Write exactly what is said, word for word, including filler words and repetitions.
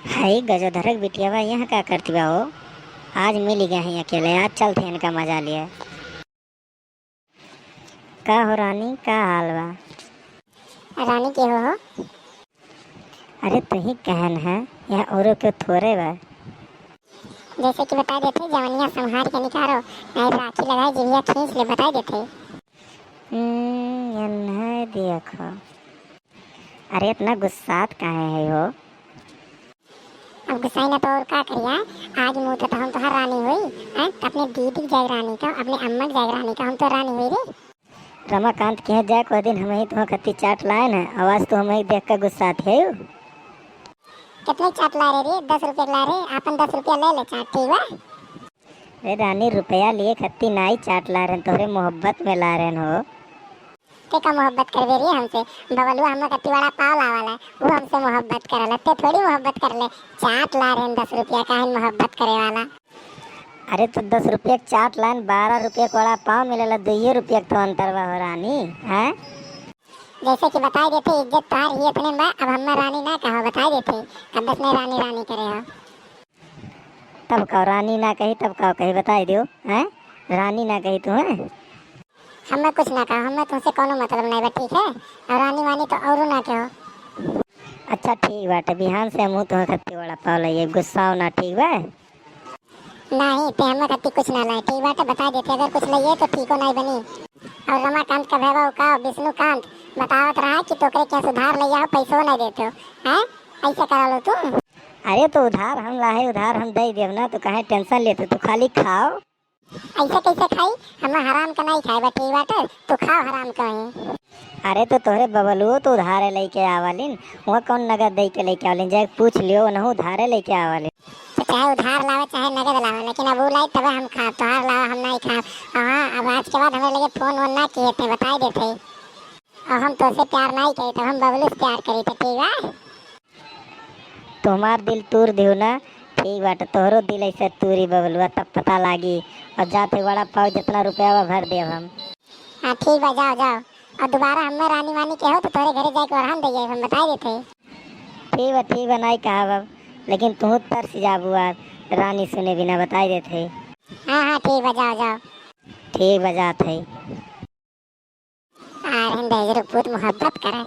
हई गजोधर क बिटियावा यहाँ का करती बा हो? आज मिली गए हैं अकेले, आज चलते हैं इनका मजा लिए। का हो रानी, का हाल बा? रानी के हो हो? अरे तुही कहन है, यहाँ औरो के थोरे बा। जैसे कि बताइ देते, जवनिया संभार के निकारो, नहीं राखी लगाए जिभिया खींच ले, बताइ देते। हम्म, ये नहीं देखो। अरे इतना गुस्सात काहे है हो? अब गुस्साई ना तो और का करिया, आज मुँह तो हम तोहार रानी हुई, हैं? अपने दीदी के जाए रानी का, अपने अम्मा के जाए रानी का, हम तो रानी हुई रे। रमाकांत के यहाँ जाए को दिन हम ही तुहाँ खत्ती चाट लाए न, आवाज तो हम ही देख के गुस्सात है। कितने चाट ला रहे रे? दस रुपये ला रहे, अपन दस रुपया ले ले चाट, ठीक बा? रे रानी, रुपया लिए खत्ती नाई चाट ला रहन, तोहरे मोहब्बत में ला रहन हो। ते का मोहब्बत करबे रे हमसे? बबलुआ हमें कत्ती वड़ा पाव लावाला, वो हमसे मोहब्बत करला, ते थोड़ी मोहब्बत कर ले। चाट ला रहन दस रुपया, काहे मोहब्बत करे वाला? अरे तो दस रुपया के चाट लान, बारह रुपया के वड़ा पाव मिलेला, दुइये रुपया के तो अंतर बा हो रानी, हैं? जैसे कि बताइ देते, इज्जत तोहार ही इतने में बा, अब हमें रानी ना कहो, बताइ देते, अब बस नहीं रानी रानी करे हो। तब का रानी ना कही, तब का कही, बताइ दियो, हैं? रानी ना कही तू, हैं? हमें कुछ ना कहो, हमें तुमसे कोनो मतलब नहीं बा, ठीक है? और रानी वानी तो औरू ना कहो। अच्छा ठीक बाटे, बिहान से हमहू तुहाँ खत्ती वड़ा पाव लाइए, गुस्साओ ना, ठीक बा? नहीं, ते हमें खत्ती कुछ ना लाए, ठीक बाटे, बताइ देते, अगर कुछ लाइए तो ठीको नहीं बनी। और रमाकांत का भैया का विष्णुकांत बतावत रहा कि तोकरे के सुधार लइया हो, पैसो नहीं देते हो, हैं? ऐसे करा लो तू। अरे तो उधार हम लाए, उधार हम दे देब ना, तो काहे tension लेते, तू खाली खाओ। ऐसे कैसे खाई? हम हराम का नहीं खाए बा, ठीक बाटे, तू खाओ हराम का ही। अरे तो तोहरे बबलुओ तो उधारे लेके आवलिन, वह कौन नगद दे के लेके आवलिन, जाके पूछ लियो, उनहु उधारे लेके आवलिन। तो चाहे उधार लावे चाहे नगद लावे, लेकिन अब उ लाई तबे हम खाब, तोहार लावा हम नहीं खाब। हाँ, अब आज के बाद हमें लगे फोन वोन ना किए थे, बताइ देते। अब हम तोसे प्यार नहीं करी, तब हम बबलू से प्यार करी थे, ठीक बा? तो हमार दिल तूर दिहु ना, ठीक बाटे, तोहरो दिल ऐसे तूरी बबलुआ, तब पता लागी। और जाते वड़ा पाव जितना रुपया बा भर देब हम। हाँ ठीक बा, जाओ जाओ, और दोबारा हमें रानी वानी कहो तो तोहरे घरे जाके ओरहन दे जाए, हम बताइ देते। ठीक बा, ठीक बा, नहीं कहब अब, लेकिन तू तरस जाबू आज रानी सुने बिना, बताइ देते। हाँ हाँ ठीक बा, जाओ जाओ। ठीक बा, जात है। आ रहन दहेजरू पूत मोहब्बत करे।